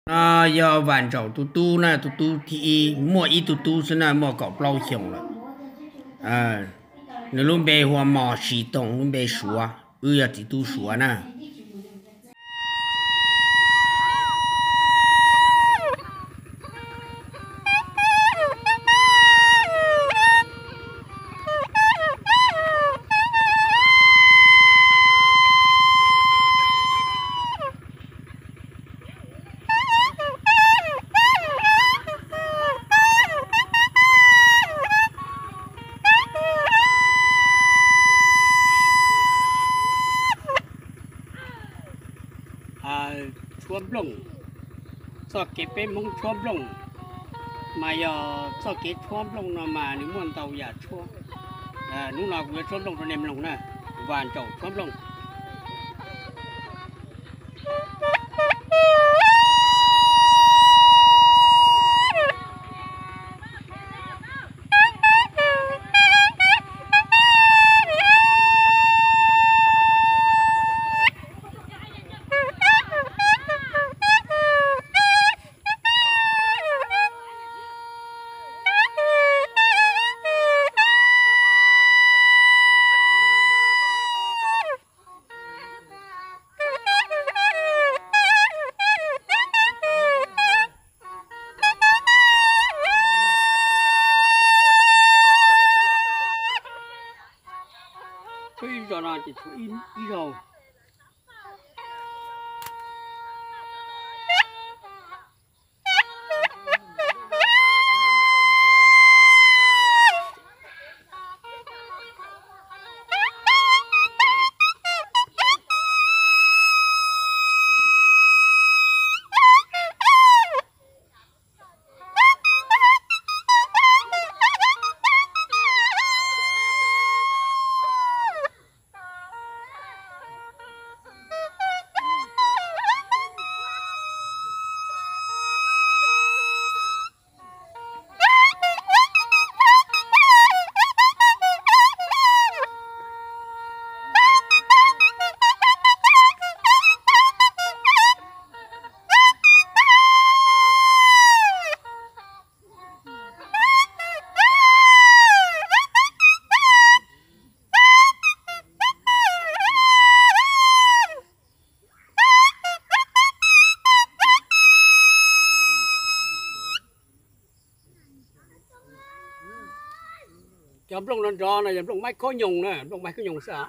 No yog Vam Ntsaum tus tub na, tus tub thib ib, muaj ib tug tub xwb na, muaj kaum plaub xyoos lawm. Nws lub npe hu ua Mos Sis Toom, lub npe Suav, wb yog txiv tub Suav na. Tshuab nplooj, txoj kev peb Hmoob tshuab nplooj, mas yog txoj kev tshuab nplooj no mas nws muaj ntau yam tshuab. Hnub no kuv yuav tshuab nplooj rau nej mloog na, Vam Ntsaum tshuab nplooj. Tshuab ib zaug no ces tshuab ib zaug. Cov nplooj nrov nrov no yog nplooj maib khaub nyoos na, nplooj maib khaub nyoos xwb.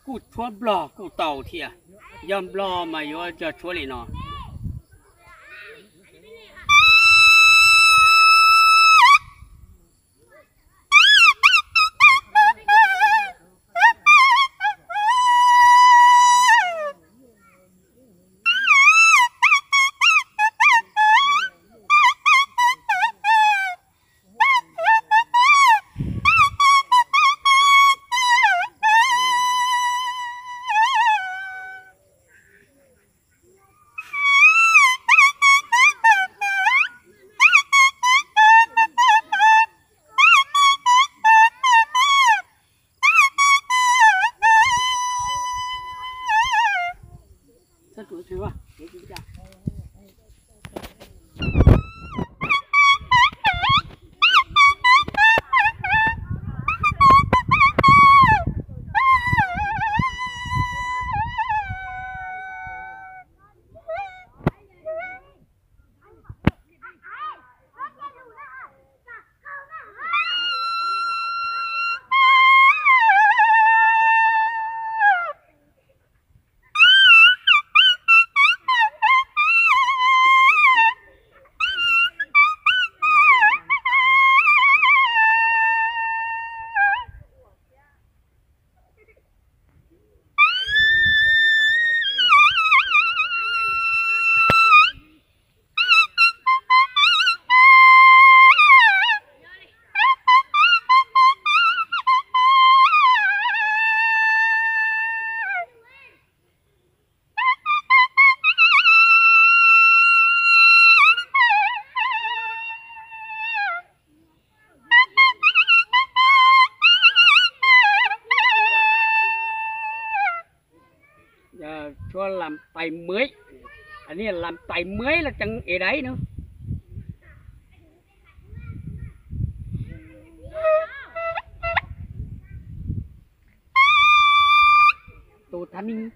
Kuj tshuab nplog kuj tau thiab, yog nplog mas yuav tshuab li no. Làm tài mới. Anh làm tài mới là chân ê đấy nữa. Tô Thắm Minh.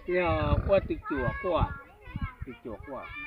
Yog quaj tw cuam quaj, tw cuam quaj.